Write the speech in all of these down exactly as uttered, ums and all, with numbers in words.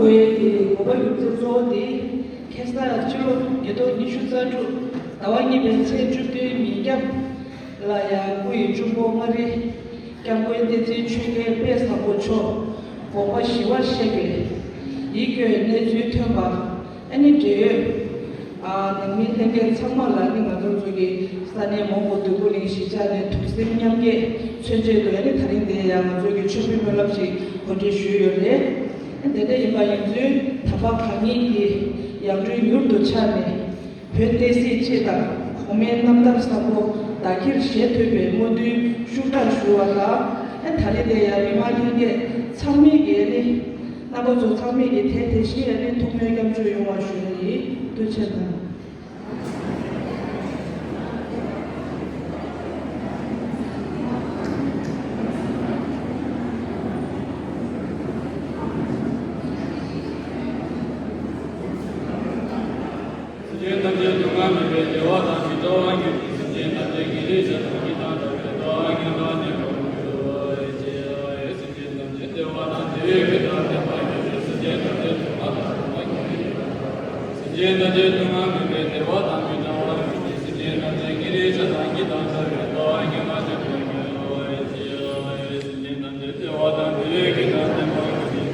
བའི་གི་དགོངས་པ་རྒྱུ་མཚན་གཙོ་བོ་དེ། ཁ་སང་ཕྱི་ལོ་ཉིས་སྟོང་ཉི་ཤུ་རྩ་དྲུག་ཟླ་བ་གཉིས་པའི་ཚེས་བཅུ་བདུན་ཉིན་རྒྱབ་ལ་ཡང་སྐུ་ཡི་གཅུང་པོ་མངའ་རིས་སྐྱབས་མགོན་བསྟན་འཛིན་ཆོས་རྒྱལ་དཔལ་བཟང་པོ་མཆོག་དགོངས་པ་ཞི་བར་གཤེགས་པའི་ཡིད་སྐྱོའི་གནས་ཚུལ་ཐོན་པ། ཨ་ནི་འབྲེལ་ཡོད་ཨ་ནང་མི་ལྷན་རྒྱས་ཚང་མ་ལ་ནི་ང་ཚོ་ཚོ་གི་ས་གནས་མོན་གྷོ་འདོད་རྒུ་གླིང་གཞིས་ཆགས་ནས་ཐུགས་སེམས་མཉམ་སྐྱེད་མཚོན་ཆེད་དུ། ཨ་ནི་ད་རིང་འདིར་ཡང་ང་ཚོ་གི་མཆོད་འབུལ་སྨོན་ལམ་ཞིག་གོ་སྒྲིག་ཞུས་ཡོད་རེད། དེ་འདྲ་ཡིན་པ་ཡིན་ཚུལ་དམ་པ་གང་ཉིད་ཀྱི་ཡང་སྤྲུལ་མྱུར་དུ་འཆར་ནས། བོད་བསྟན་སྲིད་སྤྱི་དང་གོང་མའི་རྣམ་ཐར་བཟང་པོ་བདག་གིར་བཞེས་ཐུབ་པའི་སྨོན་འདུན་ཤུགས་དྲག་ཞུ་བ་དང་། ཨ་ད་རེས་དེ་ཡང་མི་མང་ལྷན་རྒྱས་ཚང་མས་ཀྱི་ཨ་ནི་རྣམ་པ་ཚོ་ཚང་མས་ཀྱི་དེ་དེ་བཞིན་ཨ་ནི་ཐུགས་སྨོན་སྐྱབས་བཅོལ་ཡོང་བ་ཞུ་ཡ་ཡིན། ཐུགས་རྗེ་གནང་། སེམས་ཅན་ཐམས་ཅད་སྡུག་བསྔལ་མེད་པའི་བདེ་བ་དང་ནི་གྲོལ་བ་ཉིད་ཀྱི། སེམས་ཅན་ཐམས་ཅད་ཀྱི་རེ་ཞིག་དང་ཉིད་དང་འདྲ་བའི་ཐོག་ཉིད་དང་ནི་གོང་དུ་སྤྱད་ཅེས། སེམས་ཅན་ཐམས་ཅད་བདེ་བ་དང་བདེ་བའི་རྒྱུ་དང་ལྡན་པ་ཉིད་ཀྱི། སེམས་ཅན་ཐམས་ཅད་སྡུག་བསྔལ་དང་སྡུག་བསྔལ་གྱི་རྒྱུ་ཡིན་པ། སེམས་ཅན་ཐམས་ཅད་སྡུག་བསྔལ་མེད་པའི་བདེ་བ་དང་ནི་གྲོལ་བ་ཉིད་ཀྱི། སེམས་ཅན་ཐམས་ཅད་ཀྱི་རེ་ཞིག་དང་ཉིད་དང་འདྲ་བའི་ཐོག་ཉིད་དང་ནི་གོང་དུ་སྤྱད་ཅེས། སེམས་ཅན་ཐམས་ཅད་བདེ་བ་དང་བདེ་བའི་རྒྱུ་དང་ལྡན་པ་ཉིད་ཀྱི།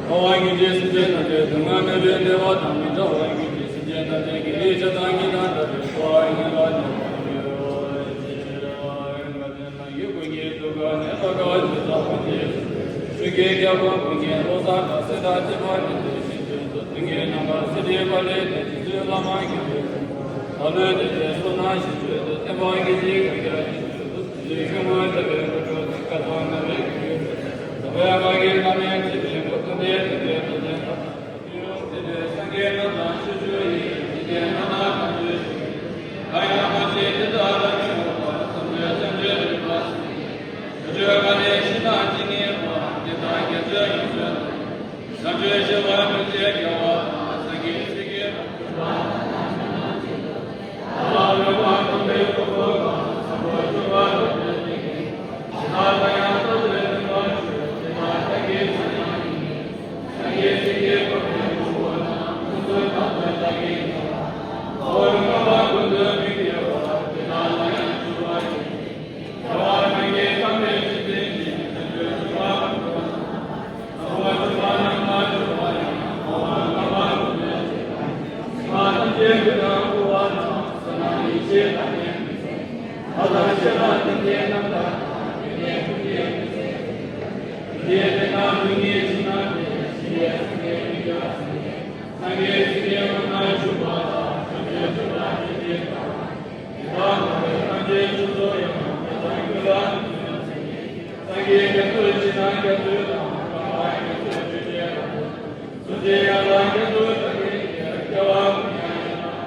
འཁོར་བ་ཉིད་ཀྱི། སེམས་ཅན་ཐམས་ཅད་སྡུག་བསྔལ་མེད་པའི་བདེ་བ་དང་ནི་གྲོལ་བ་ཉིད་ཀྱི། སེམས་ཅན་ཐམས་ཅད་ཀྱི་རེ་ཞིག་དང་ཉིད་དང་འདྲ་བའི་ཐོག་ཉིད་དང་ནི་གོང་དུ་སྤྱད་ཅེས། ཀུན་གྱི་ཐུགས་ཀ་ནས་ལྷ་དགའ་བ་ཇི་ལྟ་བ་ནི། ཆོས་ཀྱི་རྒྱལ་པོ་ཀུན་མཁྱེན་བློ་བཟང་དང་། སྲས་དང་བཅས་པ་ནི་དེ་བཞིན་དུ། མཐུན་རྐྱེན་རྣམ་པར་སྲིད་པའི་དཔལ་ལས་འདས་ཀྱི་ཚུལ་ལ་མ་གྱུར་པའི། ལ་ལོས་འདས་པའི་བསོད་ནམས་ཞིང་བཅུ་དུ། བསྟན་པ་དགེ་ལྡན་ཀུན་ཁྱབ་ཀྱི་ཆོས་སུ། དེ་ལས་ཤུལ་མ་ཐར་པའི་དངོས་གྲུབ་དང་། བཀའ་དང་ནོར་བུའི་དངོས་གྲུབ་དང་། ལྷག་པའི་བཀའ་བརྒྱའི་བླ་མའི་ཚེ་བའི་མགོན། ཐུབ་པའི་དམ་པའི་དོན་ལྡན་ཁ་ཚང་། དུས་རབས་ཕྱེད་པའི་སངས་རྒྱས་རྣམས་དང་ཆོས་ཕྱོགས་ཡི། འཇིག་རྟེན་ན་ན་གང་བྱོན་ཞིང་། གང་ཡང་མ་མཛད་དེ་དག་ལ་མི་འོང་བར། ཐམས་ཅད་སྤྱན་འདྲེན་རིམ་པར་བཞེངས་ཏེ། ཞིང་བཅུ་ཀ་ནས་ཞིང་དང་ཅི་སྙེད་པ། དེ་དག་རྒྱ་མཚོའི་ཡང་སོས་ནས། བྱང་ཆུབ་ཤེས་པ་མི་ཕྱེད་རྒྱལ་བ་དང་། སངས་རྒྱས་ཚིག་གི་ཐུགས་སྤྲུལ་པ། ལ་ལ་རོལ་པ་དམ་པའི་སྐུ་འཁོར་གང་། བཟང་པོ་སྤྱོད་པ་སྟོབས་ལྡན་མི་དགེ་བ། ཇི་ལྟར་བལྟ་ཡང་བལྟ་ཚུལ་མཐུན་པར་གྱུར། དེ་དག་བདག་གིས་ཇི་སྙེད་བསྙེན། སངས་རྒྱས་ཚིག་གི་ཐུགས་སྤྲུལ་སྐུ་འཁོར་རྣམས། ཀུན་ཏུ་བདག་ཏུ་བདག་གིས་བསྙེན་པ། འཁོར་བའི་རྔམ་པ་ཀུན་ཏུ་མི་སྐྱེ་བ། དེ་དག་ལ་ཡང་སྤྱོད་པ་ཡིས། རྒྱལ་བ་སངས་རྒྱས་བསམ་པའི་འཇིག་རྟེན་གྱི། དོན་སྤྱོད་སྤྱོད་པ་ཀུན་ཏུ་བཟང་པ། བཟང་པོ་སྤྱོད་པ་རྣམ་པར་སྤྱོད་པ་ཡང་། འཁོར་བའི་རྔམ་པ་ཀུན་ཏུ་ཞི་བ་ཡི། སེམས་ཅན་ཀུན་ཀྱང་མགུ་བ་དང་། བསོད་ནམས་ཡེ་ཤེས་དང་ལྡན་མི་ཟད། ལྷ་དང་ཤེས་རབ་སེམས་ཅན་རྣམས་དང་། ཡོན་ཏན་ཀུན་གྱི་མི་ཟད། དེ་ལྟར་སྣང་ལུས་ངེས་ཤིང་ན་སྟེ། ཞི་བའི་སེམས་ཀྱིས་མི་ཁྱབ་པ། སངས་རྒྱས་སྲས་ཀྱི་དབུས་ན་བཞུགས་པ་དང་། བྱང་ཆུབ་སྤྱོད་པ་སྤྱད་ཅིང་བལྟ་བ། དེ་དག་ཐོབ་པའི་སངས་རྒྱས་ཆོས་ཚོགས་ཡང་། དེ་དག་རྒྱུད་ལ་ནི་ཚུལ་བཞིན་ནི། སངས་རྒྱས་རྒྱ་མཚོ་ཞིང་དང་རྒྱ་མཚོའི་གླིང་། འཕགས་པ་རྒྱ་མཚོའི་ཆོས་འཆད་པ། སངས་རྒྱས་ཡང་དག་རྒྱ་མཚོ་དག་གི་ཡུལ། སྐྱེ་བ་ཀུན་ཡང་ཡང་དག་ནས།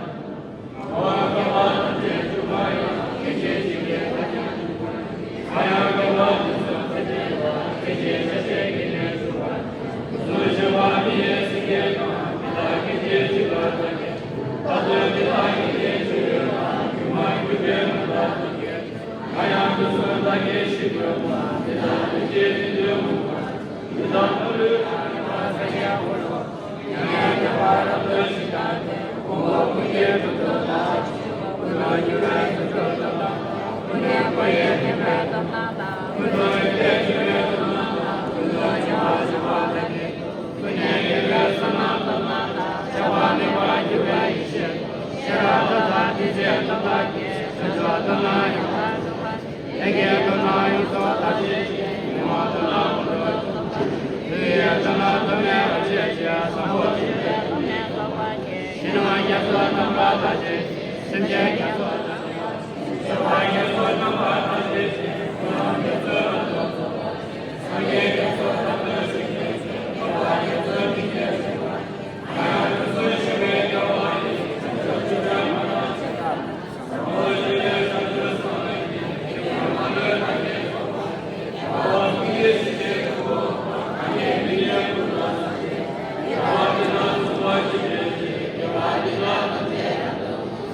འཁོར་བའི་རྔམ་པ་ཐམས་ཅད་སྤྱོད་པ་ཡི། སྐད་ཅིག་གཅིག་གིས་ཐམས་ཅད་འཇོམས་པ་ཡི། གང་ཡང་དགའ་བ་ཇི་སྙེད་ཐམས་ཅད་ལ། སྐད་ཅིག་ཆ་ཤས་ཀྱིས་ནི་འཇོམས་པ་ཡི། སྐུ་གསུང་ཐུགས་ཀྱི་སེང་གེ་དང་། དེ་དག་སྐད་ཅིག་གཅིག་ལ་ཐལ་གྱིས། ལྟ་ཚུལ་དེ་དག་ཉིད་ཀྱི་སྤྱོད་ཡུལ་དང་། སྒྱུ་མར་གྱུར་པའི་རྣམ་ཐར་དེ་ཉིད་ཀྱི། གང་ཡང་དུས་གསུམ་བདག་གིས་ཞིག་བཀོད་པ། དེ་དག་ལུས་ཀྱི་སྤྱི་དོན་མངོན་པར། དེ་དག་མ་ལུས་དང་ལྡན་པ་སངས་རྒྱས་འོད་འཕྲོ། མྱ་ངན་འདས་པ་རབ་ཏུ་ཞི་བྱ་སྟེ། ཕུང་པོ་ཀུན་གྱི་གྲུབ་ཐོབ་དང་། ཀུན་ཏུ་རྒྱུ་བའི་རྫུ་འཕྲུལ་ཐོབ་ཐང་། ཀུན་ནས་འཁོར་བའི་ངན་པའི་ཐོབ་ཐང་དང་། ཀུན་ཏུ་ཡོན་ཏན་ཆེ་བའི་ཐོབ་ཐང་དང་། ཀུན་ཏུ་བྱ་བ་བྱེད་པ་དག་གི། ཀུན་ནས་དགེ་བའི་བསོད་ནམས་ཐོབ་ཐང་དང་། བྱ་བ་ནུས་པར་འགྱུར་བའི་ཡེ་ཤེས། ཤེས་རབ་ཐོབ་ཐང་དེ་ཚེ་ཐོབ་ཐང་གི། དོན་མཆོག་ཐོབ་ཐང་ཡོངས་སུ་རྫོགས་པ། ཡ་གིའི་ཐོབ་ཐང་ཡོངས་སུ་དག་བྱེད་ཅིང་། མི་མ་ཐོབ་ཐང་ཀུན་ཏུ་རྫོགས་པ། བསླུ་བའི་ཐོབ་ཐང་ཐོབ་མེད་པར་བྱེད་ཅིང་། བཟང་པོ་སྤྱོད་པའི་ཐོབ་ནས་རྫོགས་པ་སྟེ། ཞི་ལྷག་རྒྱ་མཚོ་རྣམ་པར་དག་བྱེད་ཅིང་། སེམས་ཅན་རྒྱ་མཚོ་དག་བྱེད་པ། སྤྱོད་པ་རྒྱ་མཚོ་རྣམ་པར་དག་བྱེད་ཅིང་། ཀུན་སློང་རྒྱ་མཚོའི་རང་ལུགས་རྫོགས་པ། སངས་རྒྱས་རྒྱ་མཚོ་རྣམ་པར་དག་བྱེད་ཅིང་། སྤྱོད་པ་རྒྱ་མཚོའི་སྤྲིན་གྱིས་སྤྲུལ་པ། གང་ཡང་དུས་གསུམ་ཞི་བའི་རྒྱལ་བ་ཡི། བྱང་ཆུབ་སྤྱོད་པའི་མ་ལག་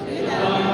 ཇི་ལྟར།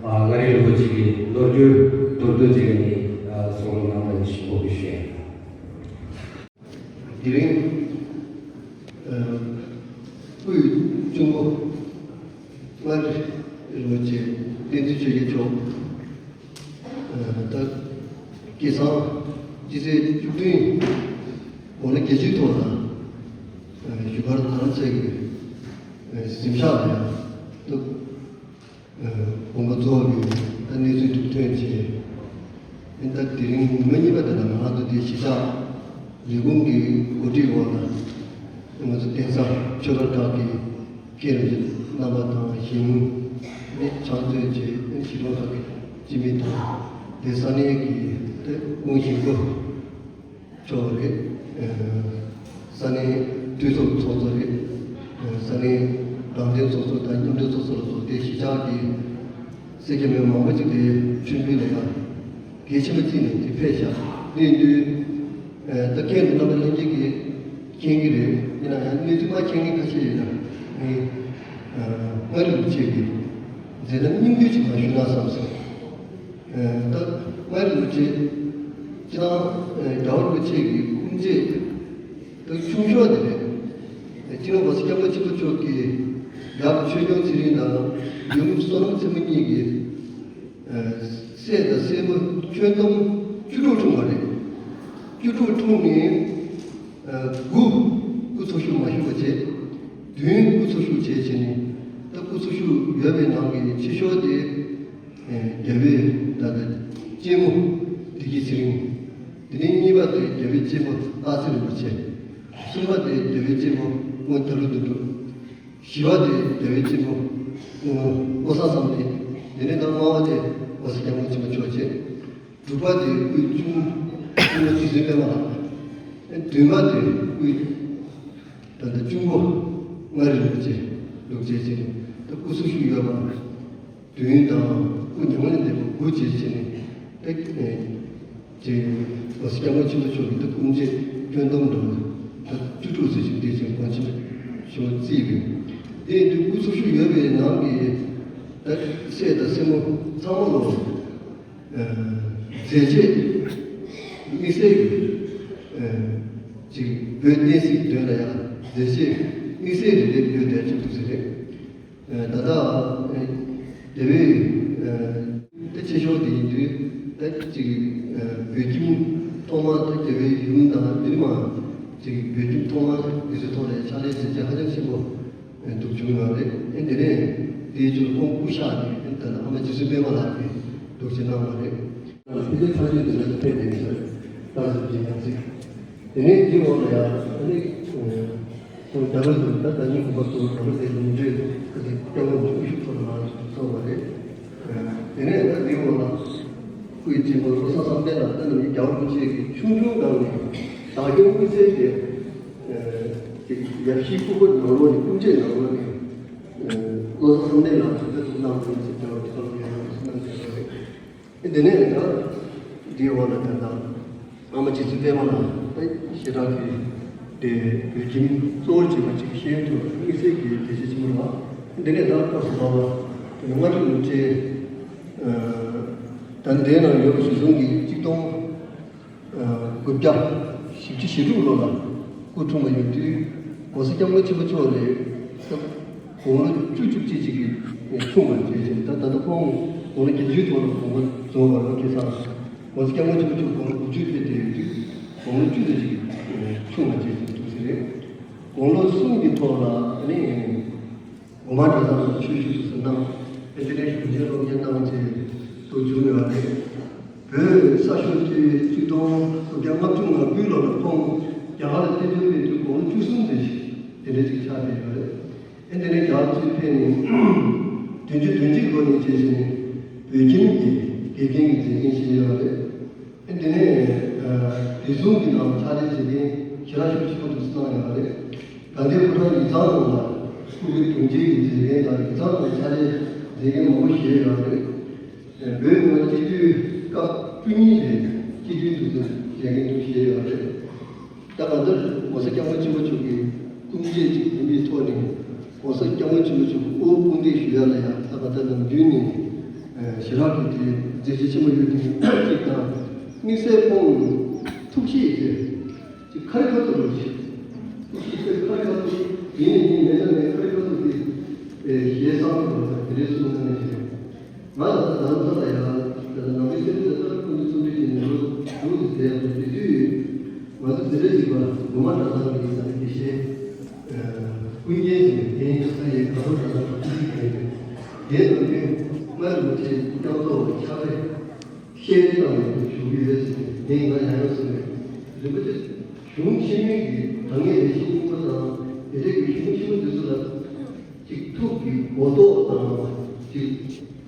ཨ། མངའ་རིས་རིན་པོ་ཆེ་གིས་མདོར་བསྡུས་མདོར་བསྡུས་ཅིག་ནས་ཨ་གསུང་རོགས་གནང་བ་ཞུ་དགོས་ཞུ་ཡ་ཡིན། དེ་རིང་ཨ་དབུས་གཅུང་པོ་མངའ་རིས་རིན་པོ་ཆེ་བསྟན་འཛིན་ཆོས་རྒྱལ་མཆོག་ཨ་ད་སྐལ་བཟང་སྤྱི་ཚེས་བཅུ་བདུན་འོ་ན་བརྒྱད་ཅུའི་ཐོག་ལ་ཨ་བཞུགས་སྒར་དར་རྒྱས་ཀྱི་ཨ་གཟིམ་ཤག་ལ་ཡང་ད་དགོངས་པ་རྫོགས་པའི་ད་གནས་ཚུལ་དེ་ཐོན་རྗེས་ཨ་ད་ དེ་རིང་ཉི་མ་གཉིས་པ་དེ་ལ་ང་རང་ཚོ་དེ་གཞིས་ཆགས་ལས་ཁུངས་ཀྱི་གོ་སྒྲིག་འོག་ལ་ང་ཚོ་གདན་ས་ཆོས་གྲགས་གྲགས་ཀྱི་མཁན་རིན་པོ་ཆེ་རྣམ་པ་དང་གཞན་ནི་ཕྱག་མཛོད་བཅས་གཞིས་གྲོང་ཁག་གི་སྤྱི་མི་དང་དེ་ས་གནས་ཀྱི་དེ་ཁུངས་ཞིག་པོ། ཕྱོགས་རེད། ས་གནས་འཐུས་ཚོགས་ཚོགས་གཙོ་རེད། ས་གནས་རང་བདེན་ཚོགས་གཙོ་དང་མཉམ་འབྲེལ་ཚོགས་གཙོ་ལ་སོགས་ཏེ་གཞིས་ཆགས་ཀྱི་སེར་སྐྱ་མི་མང་པོ་ཅིག་དེ་མཆོད་འབུལ་ལ་ཡང་གལ་ཆེན་པོ་བརྩིས་ནས་དེ་ཕེབས་ཤག་གནས་དུས་ད་མཁན་དུ་རྣམ་པ་ལྷན་རྒྱས་ཀྱིས་མཁྱེན་གྱི་རེད། ཡིན་ན་ཡང་གནས་ཚུལ་མ་མཁྱེན་མཁན་ཁ་ཤས་ཡོད་ན་ངས་མངའ་རིས་རིན་པོ་ཆེ་གི་མཛད་རྣམ་སྙིང་བསྡུས་ཅིག་མར་ཞུས་ན་བསམ་སོང་། ད་མངའ་རིས་རིན་པོ་ཆེ་སྤྱི་བཏང་རྒྱལ་བ་རིན་པོ་ཆེ་གི་སྐུ་མཆེད་ད་ཆུང་ཤོས་དེ་རེད། སྤྱི་ནོར་༸གོང་ས་༸སྐྱབས་མགོན་ཆེན་པོ་མཆོག་གིས་རྒྱལ་བ་ཆོས་སྐྱོང་ཚེ་རིང་དང་ཡུམ་བསོད་ནམས་མཚན་མོ་གཉིས་ཀྱི་སྲས་དང་སྲས་མོ་ཁྱོན་བསྡོམས་བཅུ་དྲུག་འཁྲུངས་པ་རེད། བཅུ་དྲུག་འཁྲུངས་ནས་དགུ་སྐུ་འཚོ་བཞུགས་མ་བཞུགས་པ་བྱས། བདུན་སྐུ་འཚོ་བཞུགས་བྱས་བྱས་ནས་ད་སྐུ་འཚོ་བཞུགས་ཡོད་པའི་ནང་གི་ཆེ་ཤོས་དེ། རྒྱལ་བའི་ད་ལྟ་གཅེན་མོ་བདེ་སྐྱིད་ཚེ་རིང་། དེ་ནས་གཉིས་པ་དེ་རྒྱལ་བའི་གཅེན་མོ་སྟག་འཚེར་རིན་པོ་ཆེ། གསུམ་པ་དེ་རྒྱལ་བའི་གཅེན་མོ་སྔོན་ད་རུ་དུ་འགྲོ། བཞི་པ་དེ་རྒྱལ་བའི་གཅེན་མོ་སྔོན་བློ་བཟང་བསམ་གཏན། དེ་ནས་ད་ལྔ་པ་དེ་༸གོང་ས་༸སྐྱབས་མགོན་ཆེན་པོ་མཆོག་བྱས། དྲུག་པ་དེ་སྐུའི་གཅུང་གཅུང་མོ་རྗེ་བཙུན་པད་མ་ལགས། བདུན་པ་དེ་སྐུའི་ད་ལྟ་གཅུང་པོ་མངའ་རིས་རིན་པོ་ཆེ་ལུགས་བྱས་བྱས་ནས་ད་སྐུ་འཚོ་བཞུགས་ཡོད་པ། བདུན་དང་སྐུ་མྱ་ངན་ལས་འདས་པ་དགུ་བྱས་བྱས་ནས་ད་ཅེ་༸གོང་ས་༸སྐྱབས་མགོན་ཆེན་པོ་མཆོག་གི་ད་སྐུ་མཆེད་ཁྱོན་བསྡོམས་འགྲོ་ད་བཅུ་དྲུག་ཙམ་ཞིག་འདས་ཅིང་དགོངས་ཆེན་ཞུ་བ་བརྩིས་པས། དེ་ཡིན་དུས་སྐུ་འཚོ་བཞུགས་ཡོད་པའི་ནང་གི་ད་སྲས་དང་སྲས་མོ་ཚང་མ་ལོ་མཛད་རྗེས་དམིགས་བསལ་གྱི་ཅིག་བོད་བསྟན་སྲིད་དོན་ལ་ཡང་མཛད་རྗེས་དམིགས་བསལ་རེ་རེ་ཡོད་བསྡད་ཅིག་འདུག་ཟེར་རེད། ད་ལྟ་རྒྱལ་བའི་ད་ཆེ་ཤོས་དེ་ཡིན་དུས་ད་ཅིག་བོད་ཁྱིམ་ཐོག་མ་ད་རྒྱལ་བའི་ཡུམ་དང་མི་རིགས་མ་ཅིག་བོད་ཁྱིམ་ཐོག་མ་དེ་ཚོའི་ཐོག་ནས་ཕྱག་ལས་མཛད་རྗེས་ཧ་ཅང་ཆེན་པོ་འདུག་བྱུང་ཡོད་རེད། ཨེ་དེ་ནས་དེའི་ཚུལ་ཁོང་སྐུ་གཤེགས་ནས་ཨེ་ད་ལྟ་ཨ་མ་རྗེ་བཙུན་པད་མ་ལགས་ཀྱིས་འདུག་ཅེས་གནང་བ་རེད། ཕྱི་རྒྱལ་ཚ་ཤོས་དེ་ལ་ཕེབས་ནས་ཡོད་རེད། ད་གཟིགས་ཀྱི་ཡང་གཟིགས། དེ་ནས་དེའི་འོག་ལ་ཡང་ཨ་ནི་ཁོང་རྒྱ་གར་དུ་ད་ད་ནི་གོམ་པ་ཚོ་རྒྱ་གར་དེ་ལུང་འདྲེན་ཁ་ཅིག་སྐྱབས་མགོན་སྐུ་ཞབས་ཚོ་ལ་མར་ཚོགས་པ་རེད། དེ་ནས་ད་དེའི་འོག་ལ་སྐུའི་གཅེན་པོ་བློ་བཟང་བསམ་གཏན་ལགས་ད་ནི་རྒྱལ་བ་རིན་པོ་ཆེ་གི་ཆུང་ཆུང་སྒང་ནས་བདག་སྐྱོང་དབུ་རྩེ་གི་ཡབ་གཞིས་སྐུ་འཁོར་ནང་ལོགས་ནས་སྐུ་མཆེད་ནང་ལོགས་ནས་བློ་བཟང་བསམ་གཏན་ལགས་ཚོ་ད་ཐུགས་སྣང་དགོས་ཟེར་བྱ་བ་དེ་ཁ་ལོ་ཡོད་ན་གནང་བཞག་པ་རེད། དེ་ནས་ད་འདིའི་འོག་ལ་ད་ལྟ་ཨ་མ་རྗེ་བཙུན་པད་མ་ལགས་ད་ཞེ་དྲག་གི་དེ་བོད་ཁྱིམ་གཙོ་བོར་བྱས་པ་ཅིག་ཤེས་ཡོན་ཐོག་དམིགས་བསལ་གྱི་དེ་ཆེ་ཆེན་པོ་ལགས། དེ་ནས་ད་སྐབས་སུ་བབ་པ་དེ་ནས་མངའ་སྤྲུལ་རིན་པོ་ཆེ་ད་འདིའི་ནང་ཡོད་པ་གཞིར་བཟུང་གིས་གཅིག་སྟོང་དགུ་བརྒྱ་བཞི་བཅུ་ཞེ་དྲུག་ལོ་ལ་སྐུ་འཁྲུངས་པ་ཡིན་དུས་༸གོང་ས་༸སྐྱབས་མགོན་ཆེན་པོ་མཆོག་ལས་དགུང་ལོ་བཅུ་བཅུ་གཅིག་ཅིག་གི་འཁྲུངས་པ་བྱས་ཤིང་ད་ད་ལྟ་ཁོང་དགུང་ལོ་བརྒྱད་ཅུའི་ཐོག་ལ་དགོངས་པ་རྫོགས་པ་ལོ་ཁ་སང་༸གོང་ས་༸སྐྱབས་མགོན་ཆེན་པོ་མཆོག་དགུང་ལོ་དགུ་བཅུ་ཕེབས་ཏེ་ཡོད་དུས་དགུང་ལོ་བཅུ་ཙམ་ཅིག་འཁྲུངས་པ་བྱས་ཤིང་འདུག་ཟེར་རེད། དགུང་ལོ་གསུམ་གྱི་ཐོག་ལ་ཨ་ནི། གོང་མ་གྲྭ་ཚང་ལ་ཆོས་ཞུ་ཞུ་ཟེར་གནང་། ཨེ་དེ་ནས་གཞུང་ཆེན་སློབ་གཉེར་གནང་བྱས་སུ་བྱུང་ཡོད་རེད། བོད་ས་ཤོར་དུས་གཅིག་སྟོང་དགུ་བརྒྱ་ལྔ་བཅུ་ང་དགུའི་ལོ་ལ་ཁོང་རྒྱ་གར་ལ་བསྟན་འཛིན་སྤེལ་དུས་དགུང་ལོ་བཅུ་གསུམ་ཙམ་ཞིག་དེ་འདྲ་ཅིག་ཆགས་བསྡད་ཡོད་རེད། ཨེ་དེ་ནས་རྒྱ་གར་ཚུར་ཕེབས་ནས་བདུན་ཅུ་དོན་གཅིག་ལོ་ནས་བྱས་བྱས་ནས་བོད་ཁྱིམ་གྱི་དགེ་རྒན་གྱི་མཛད་འགན་བཞེས་ཡོད་རེད། དེ་ནས་དེ་ཚོ་གི་ནང་ཕྱག་ལས་བྱེད་མཁན་ཞེ་དྲག་ཤུགས་ཆེན་པོ་འདུག་སེ་གནང་ཡོད་རེད། དགའ་ལྡན་ཕོ་བྲང་ཡིག་ཚང་ནང་ལ་སྐུ་སྒེར་དྲུང་ཆེ་གི་མཛད་འགན་དང་ཡིག་ཚང་ནང་ཕྱག་ལས་མཛད་འགན་མང་པོ་བཞེས་ཡོད་རེད། བོད་མི་མང་སྤྱི་འཐུས་སྐབས་བཅུ་གཉིས་པའི་སྤྱི་འཐུས་འདུག་སེ་མཛད་འགན་འདུག་བཞེས་ཡོད་རེད། ད་གང་ལྟར་༸གོང་ས་༸སྐྱབས་མགོན་ཆེན་པོ་མཆོག་གི་སྐུ་མཆེད་ཅིག་ཡིན་པའི་ཐོག་ནས་༸གོང་ས་༸སྐྱབས་མགོན་ཆེན་པོ་མཆོག་དབུ་དཔུང་འདེགས་ཞུ་ཡ་ལ་ཡང་ད་གང་ལྟར་ནམ་རྒྱུན་ནས་ཞེ་དྲག་གི་དེ་མཛད་རྗེས་ཆེན་པོ་ཡོད་དེ་གཅིག་དང་། དམིགས་བསལ་ཁོང་ཐུགས་གཤིས་དེ་ཅིག་ཁ་རི་ཁ་ཐུག་རེད། ཐུགས་གཤིས་དེ་ཁ་རི་ཁ་ཐུག་ཡིན་ནས་ཡིན་མེད་ན་མེད་ཁ་རི་ཁ་ཐུག་དེ་ཞེ་སང་དུ་དེ་འདྲའི་གསུང་གནང་ནས་བྱས། ང་ལ་ད་ལྟ་ལ་ཡང་ད་ལྟ་ནང་པའི་སེམས་ཙམ་ལྟར་ཀུན་གྱི་རྩོམ་རིག་གི་ནང་ལོ་དྲུག་ཏུ་བསྡད་པ་དེ་དུས་ང་ཚོ་འཛིན་གྲྭ་གཅིག་པ་དགོན་པ་གྲྭ་ཚང་གི་ས་ནས་དགེ་བཤེས་ཀུན་མཁྱེན་ཟེར་བའི་རྒན་ཡིན་ས་ཡི་ག་ཐོག་གྲྭ་ཚང་གི་ཀུན་གྱི་རྒན་ཡིན། རྒན་ནམ་རྒྱུན་སྔར་ལོ་ཆེ་སྐྱབས་ཐོག་ཕྱག་དཔེ། སྐད་རིགས་དང་ཞུ་གི་ཡོད་ཟེར་ནས་ངས་ང་ཡང་ཡང་གསུངས་ནས། རིན་པོ་ཆེ་གཞུང་ཆེན་མོའི་གི་དྲང་ངེས་ལས་གཞི་སྙིང་པོ་དང་དེ་འདྲའི་གི་གཞུང་ཆེན་མོ་འདི་ཚོ་ལ་ཅིག་ཐུགས་ཀྱི་གོ་རྟོགས་དང་ཅིག་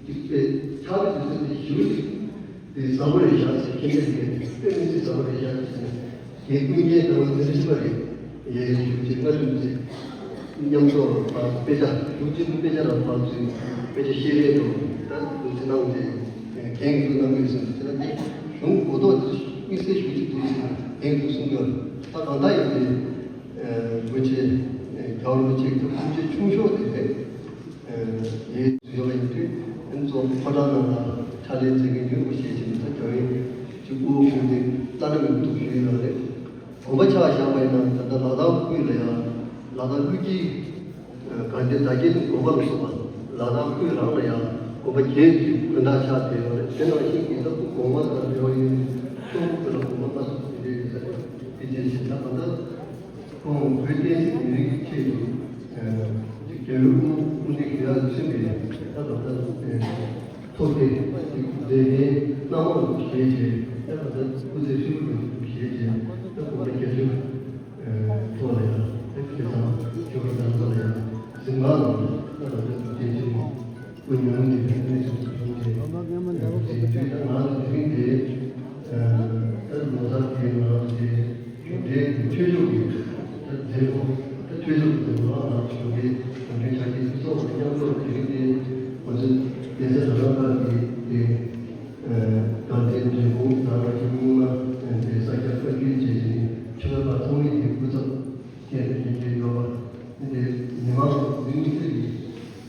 ཅིག་དཔེ་ཕྱག་ལས་འདི་ཚོ་དེ་ཞུ་ཅིག་དེ་ཟབ་པོ་རེད་བཞག་ཟེར། མཁྱེན་མཁན་དེ་དཔེ་མི་སྲིད་ཟབ་པོ་རེད་བཞག་ཟེར་ནས། དེ་ཀུན་མཁྱེན་དང་འདི་འདྲ་ཞིག་པ་རེད། ཡའི་ཞུ་ཅིག་སྔ་ལུགས་ཅིག་མཉམ་དུ་ཕར་དཔེ་ཆ་ཞུ་ཅིག་དཔེ་ཆ་རང་ཕར་ཚུར་དཔེ་ཆ་ཤེས་རེད་དོ། ད་འདུག་ཅིག་གནང་སྟེ་གན་གི་གནང་གི་ཟེར་ཟེར་ན། གཞུང་གོ་རྟོགས་དམིགས་བསལ་ཞུ་ཅིག་འདུག་ཟེར་ན་གན་གི་གསུང་གི། ད་གང་ལྟར་ཡིན་ཏེ་རིན་པོ་ཆེ་རྒྱལ་བ་རིན་པོ་ཆེ་གི་སྐུ་ཚེ་ཆུང་ཤོས་དེ་རེད། ཡིན་ཡོད་པ་ཡིན་དུས། ཨ་ནི་གཙོ་བོ་ཕོ་བྲང་ནང་ལ་ཕྱག་ལས་མཛད་མཁན་ཡོད་པ་ཞིག་བྱས་ནས། ད་རྒྱ་བོད་ཀྱི་དབུ་འོག་ཁུངས་དེ་བླ་ན་མེད་པ་འདུག་ཞུ་ཡི་ཡོད་རེད། དགོངས་པ་ཆགས་བཞག་པ་ཡིན་ན། ད་ལྟ་ལ་དྭགས་ཁུལ་ལ་ཡང་ལ་དྭགས་ཀླུ་དཀྱིལ་དགའ་ལྡན་དར་རྒྱས་གླིང་དགོན་པ་ལ་སོགས་པ་ལ་དྭགས་ཁུལ་རང་ལ་ཡང་དགོན་པ་བརྒྱད་ཅིག་དགོན་བདག་ཆགས་བསྡད་ཡོད་རེད། དེ་ནང་བཞིན་གྱི་ད་སྐུ་གོང་མ་དང་འབྲེལ་བ་ཡོད་མཁན་གཙོ་བོ་ཁུལ་ལ་དགོན་པ་ལྔ་སོགས་དེ་འདྲ་ཡོད་ས་རེད། དེ་རྗེས་ཤིག་ད་གང་ལྟར། ཁོང་བོད་བསྟན་སྲིད་ལས་རིགས་ཆེད་དུ། རྒྱལ་བའི་དབུ་དབུ་འདི་ཞུ་ཡག་མཚོན་པའི་ད་ལྟ་ཐུགས་དེ་མཛད་པའི་སྣང་བ་ལ་བཞེས་བྱས། ད་ལྟ་སྐུ་ཚེ་ཧྲིལ་པོ་ལ་བཞེས་བྱས། ད་དགོངས་པ་རྒྱ་ཆེན་ཐོག་ལ་ཡང་། ད་ཁྱེད་ཚང་ཆོས་པ་དང་ཐོག་ལ་ཡང་གཟིམ་ཁང་ནང་ད་ལྟ་བསྟན་སྲིད་སྐུ་མྱ་ངན་ལས་འདས་གནས་ཚུལ་དུ་བྱུང་སྟེ། དེ་དུས་ད་ང་ཚོ་དེ་རིང་དེ་ད་ལོ་གསར་དེའི་ནང་དེ་གཞུང་འབྲེལ་གྱི་ཆོས་ཕྱོགས་ཀྱི་ད་མཛད་སྒོ། ད་ཆོས་ཕྱོགས་ཀྱི་མཛད་སྒོ་ལ་ང་ཚོ་གཞུང་འབྲེལ་གཞུང་འབྲེལ་ཕྱག་སྦྲེལ་སྤྱི་ཚོགས་ཀྱི་མཉམ་ཞུགས། དེ་རིང་དེ་ང་ཚོ་གདན་ས་ར་ལ་ཁ་གི་དེ་དགའ་ལྡན་འབྲས་སྤུངས་དང་ང་ཚོ་རྙིང་མ་དེ་ས་སྐྱ་བཀའ་བརྒྱུད་བཅས་ཀྱི་ཆོས་པ་ཚང་མས་དེ་སྐུ་ཚབ་བྱས་ནས་བྱེད་ཀྱི་ཡོད་པ། དེ་མི་མང་ལ་འཛིན་ཚུལ་གྱི་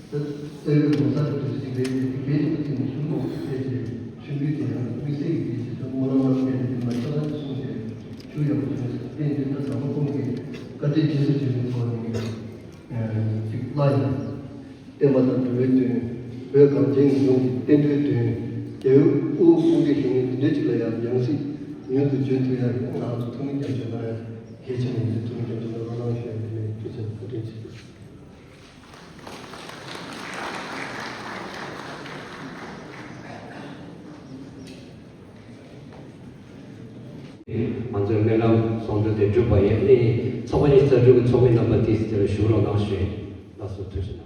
ད་རྩ་བའི་ལོ་གསར་གྱི་དུས་ཚིགས་རེད། དེ་གལ་ཆེན་པོ་བརྩིས་ནས་ཆུ་མོ་བལྟས་ཏེ་ཆུ་འབུད་དེ་ཡང་དམིགས་བསལ་གྱི་དུས་ཚིགས་ད་སྨོན་ལམ་རྣམ་རྒྱལ་དེ་མ་ཆགས་ན་གསུངས་ཏེ་ཆུ་ཡག་པོ་བྱུང་ཟེར། བརྟེན་དུས་ད་ཟམ་པ་ཀུན་གྱིས་བཀའ་དྲིན་རྗེས་སུ་དྲན་པའི་ཐོག་ནས་ཅིག་བླ་ཡང་བསྟན་པ་དང་འགྲོ་བའི་དོན། བོད་གངས་ཅན་གྱི་ལྗོངས་ཀྱི་བསྟན་འགྲོའི་དོན། རྒྱལ་བའི་དབུ་དབུ་འདི་བཞེངས་ནས་འདི་འདྲ་ཅིག་ལ་ཡང་ཡང་སྲིད་མྱུར་དུ་འབྱོན་ཐུབ་ཡག་གི་ང་ཚོ་ཐུགས་སྨོན་རྒྱབ་བྱོས་གནང་ཡག་གལ་ཆེན་པོ་ཡིན་ཚུལ་ཐུགས་སྨོན་རྒྱབ་བྱོས་གནང་། བླ་ན་མེད་པའི་ཐུགས་རྗེ་བཀའ་དྲིན་ཆེ། ང་ཚོའི་སྨོན་ལམ་སྲུང་སྐྱོང་དེ་གྲུབ་པ་ཡིན། ཨ་ནི་ཚོགས་པ་ཉི་ཤུ་རྩ་དྲུག་གི་ཚོགས་མི་རྣམ་པ་དེ་དེར་བཞུགས་རོགས་གནང་ཞུ་ཡིན། ལགས་སོ། ཐུགས་རྗེ་གནང་།